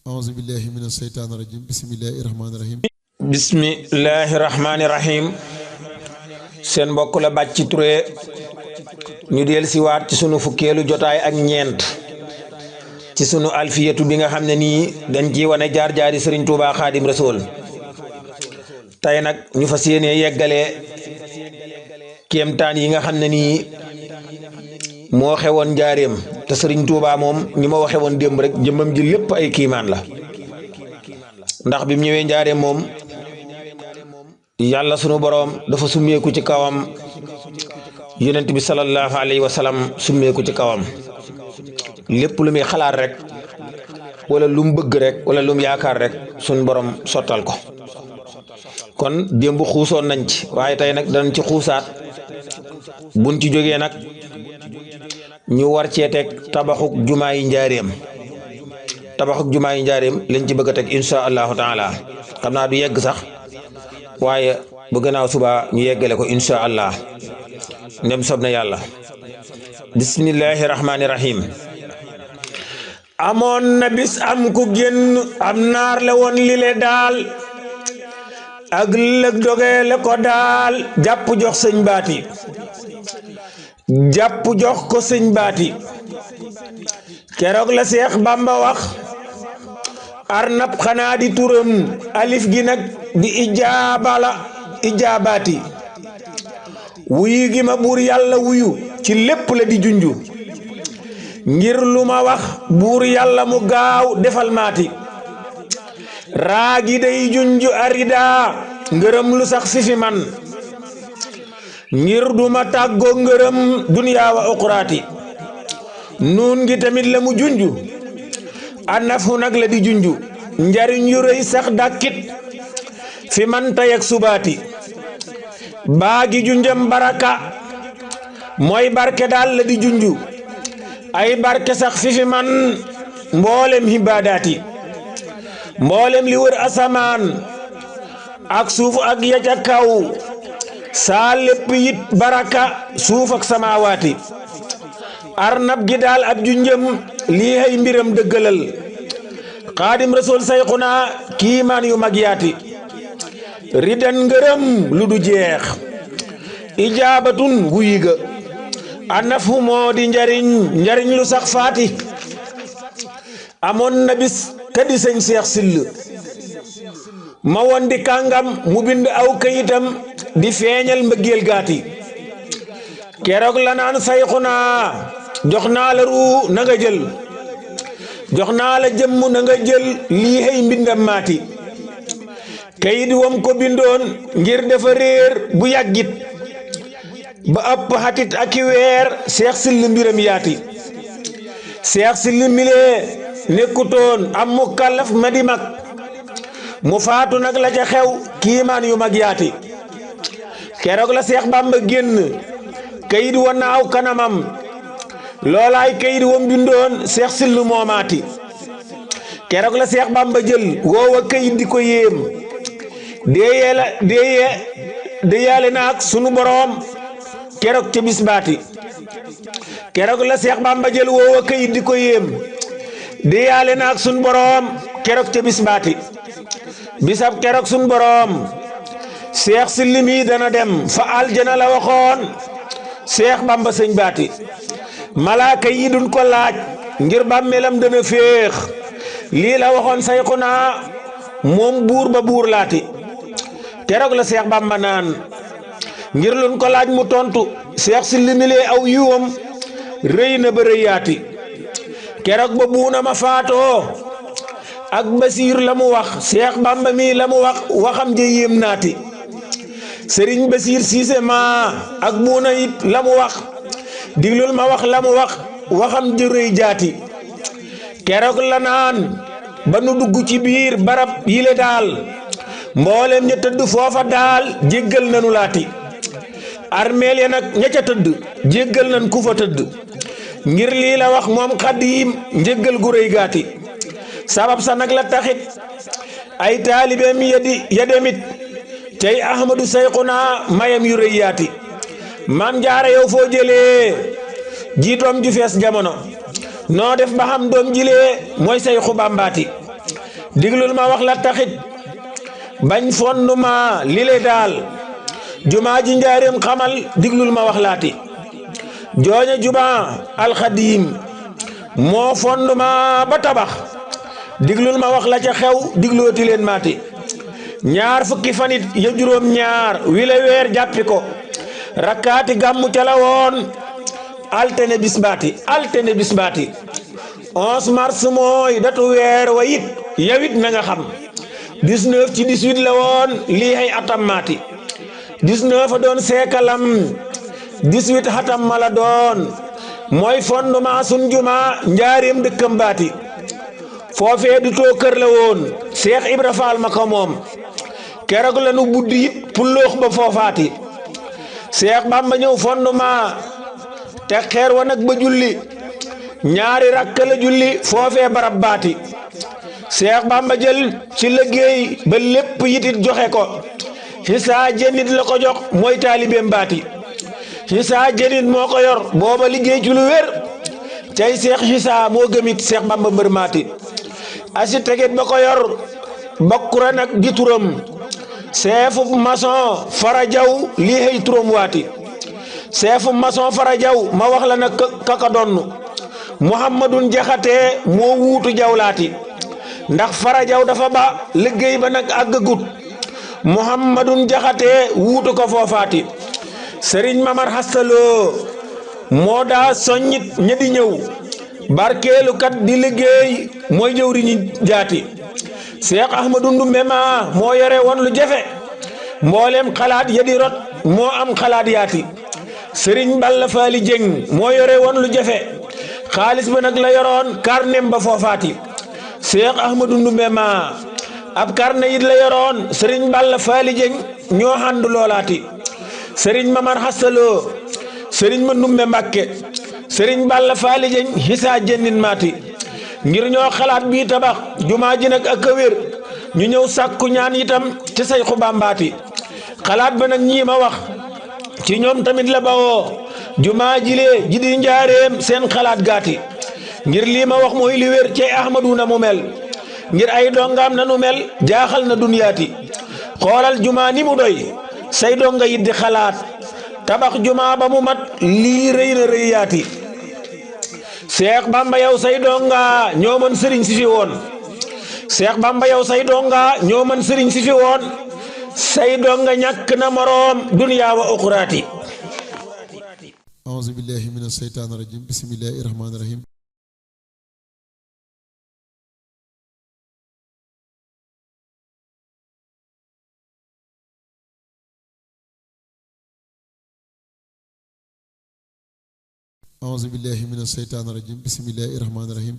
أعوذ بالله من الشيطان الرجيم بسم الله الرحمن الرحيم bismillahi rahmaani rahim seen mbokk la Bathie Touré ñu del si waat ci sunu fukkeelu jotaay ak ñeent ci sunu alfiyatu bi nga xam ne nii dañ ci wane jaar-jaari Sëriñ Tuubaa Xaadim Rasuul tey nag ñu fas yéene yeggalee kéemtaan yi nga xam ne nii moo xewoon njaareem te Sëriñ Tuubaa moom ni ma waxe woon démb rek jëmmam ji lépp ay kiimaan la ndax bi mu ñëwee njaareem moom yàlla sunu boroom dafa summeeku ci kawam yonent bi sallallahu alayhi wa sallam summeeku ci kawam lépp lu muy xalaat rek wala lu mu bëgg rek wala lu mu yaakaar rek sunu boroom sottal ko kon démb xuusoon nañ ci waaye tey nag danañ ci xuusaat buñ ci jógee nag ñu war cee teg tabaxuk jumaa yi njaareem lañ ci bëgg a teg insha allahu taala xam naa du yegg sax waaye bu gannaaw suba ñu yeggale ko insha allah ndem sob na yàlla bismillahi rahmaani rahim amoon na bis am ku génn am naar la woon lile daal ak lëg dogeele ko daal jàpp jox sëñ baati keroog la Seex Bamba wax arnab xanaa di turam alif gi nag di ijaabaati wuyu gi ma buur yàlla wuyu ci lépp la di junju ngir lu ma wax buur yàlla mu gaaw defal maati raagi day junju arida ngërëm lu sax fi man ngir duma tàggoo ngërëm duniyaa wa uqraati nuun gi tamit la mu junju anafu nag la di junju njariñ yu rëy sax dàkkit fi man tey ak subaati baagi junjam baraka mooy barke daal la di junju ay barke sax fi man mboolem hibaadaati mboolem li wër asamaan ak suuf ak ya ca kaw saa lépp yit baraka suuf ak samaawaati arnab gi daal ab junjam lii hay mbiram dëggalal Xaadim Rasuul sayxuna kiimaan yu mag yaati ridan ngërëm lu du jeex ijaabatun wuyi ga anafu moo di njariñ lu sax faati amoon na bis kadi sëñ Seex Sill ma woon di kàngam mu bind aw kayitam di feeñal mbëggeel gaati keroog la naan sayxuna jox naa la ruu na nga jël jox naa la jëmm na nga jël lii hay mbindam maati kayit wam ko bindoon ngir dafa réer bu yàggit ba ëpp xatit ak i weer Seex Sill mbiram yaati Seex Sill milee nekkutoon am mu kallaf ma di mag mu faatu nag la ca xew kiimaan yu mag yaati keroog la Seex Bamba génn kayit wa naaw kanamam loolaay kayit wam bindoon Seex Sill moomaati keroog la Seex Bamba jël woowa kayit di ko yéem déeyaale naak sunu boroom keroog ca bis baati keroog la Seex Bamba jël woowa kayit di ko yéem déeyaale naak sunu boroom keroog ca bis baati bisab keroog sunu boroom Seex Sill mi dana dem fa aljana la waxoon Seex Bamba sëñ baati malaaka yi duñ ko laaj ngir bàmmeelam dana féex lii la waxoon sayxuna moom buur ba buur laati keroog la Seex Bamba naan ngir luñ ko laaj mu tontu Seex Sill milee aw yiwam rëy na ba rëyaati keroog ba buuna ma faatoo ak Basiir la mu wax Seex Bamba mi la mu wax waxam je yéem naati Sëriñ Basiir Siise ma ak buuna it la mu wax diglul ma wax la mu wax waxam ju rëy jaati keroog la naan ba nu dugg ci biir barab yile daal mboolem ña tëdd foofa daal jéggal nanu laati armeel ya nag ña ca tëdd jéggal nan ku fa tëdd ngir lii la wax moom Xaadim njéggal gu rëy gaati sabab sa nag la taxit ay taalibeem ya demit tey Ahmadu sayxuna mayam yu rëy yaati maam jaara yow foo jëlee jiitoom ju fees jamono noo def ba xam doom jilee mooy Sayxu Bambaati diglul ma wax la taxit bañ fondement li le daal jumaa ji njaareem xamal diglul ma wax laati jooña jumaa alxadiim moo fondement ba tabax diglul ma wax la ca xew diglooti leen maati ñaar fukki fanit ya juróom ñaar wile weer jàppi ko rakkaati gàmmu ca la woon altene bis baati 11 mars mooy datu weer wa it yawit na nga xam 19 ci 18 la woon lii ay atam maati 19 a doon seekalam 18 xatam mala doon mooy fondement sun jumaa njaareem dëkkam baati foofee du too kër la woon Seex Ibra Faal ma ko moom keroog la nu buddi it pulloox ba foofaati Seex Bamba ñëw fondement te xeer wa nag ba julli ñaari rakk la julli foofee barab baati Seex Bamba jël ci liggéey ba lépp yitit joxe ko xisaa jënit la ko jox mooy taalibeem baati xisaa jënit moo ko yor booba liggéey ci lu wér cay Seex xisaa moo gëmit Seex Bamba mbër maati asi teget ba ko yor bakkura nag di turam seefu maçon fara jaw lii xëy turam waati seefu maçon fara jaw ma wax la nag kaka donnu muhammadun jaxate moo wuutu jawlaati ndax fara jaw dafa ba liggéey ba nag àggagut muhammadun jaxate wuutu ko foofaati sëriñ mamar hastaloo moo daa soññit ña di ñëw barkeelu kat di liggéey mooy jëwriñu jaati Seex Ahmadu Ndumbe ma moo yore woon lu jafe mboolem xalaat ya di rot moo am xalaat yaati sëriñ Balla Faali Jeng moo yore woon lu jafe xaalis ba nag la yoroon karnem ba foofaati Seex Ahmadu Ndumbe ma ab karne yit la yoroon sëriñ Balla Faali Jeng ñoo ànd loolaati sëriñ Mamar Hassaloo sëriñ ma Ndumbe Mbàkke sëriñ Balla Faali Jeng xisaa jënnin maati ngir ñoo xalaat bii tabax jumaa ji nag ak wér ñu ñëw sàkku ñaan itam ci Sayxu Bambaati xalaat ba nag ñii ma wax ci ñoom tamit la bawoo jumaa jilee ji di njaareem seen xalaat gaati ngir lii ma wax mooy li wér ci Ahmadu na mu mel ngir ay dongaam na nu mel jaaxal na dunyaati xoolal jumaa ni mu doy say donga yit di xalaat tabax jumaa ba mu mat lii rëy na rëyaati Seex Bamba yow say donga ñoo mën sëriñ si fi woon Seex Bamba yow say donga ñoo mën sëriñ si fi woon say donga ñàkk na moroom duniyaa wa uxraati auzu billahi mina shaytaani rajim bismillahi rahmaani rahim auzu billahi mina shaytaani rajim bismillahi rahmaani rahim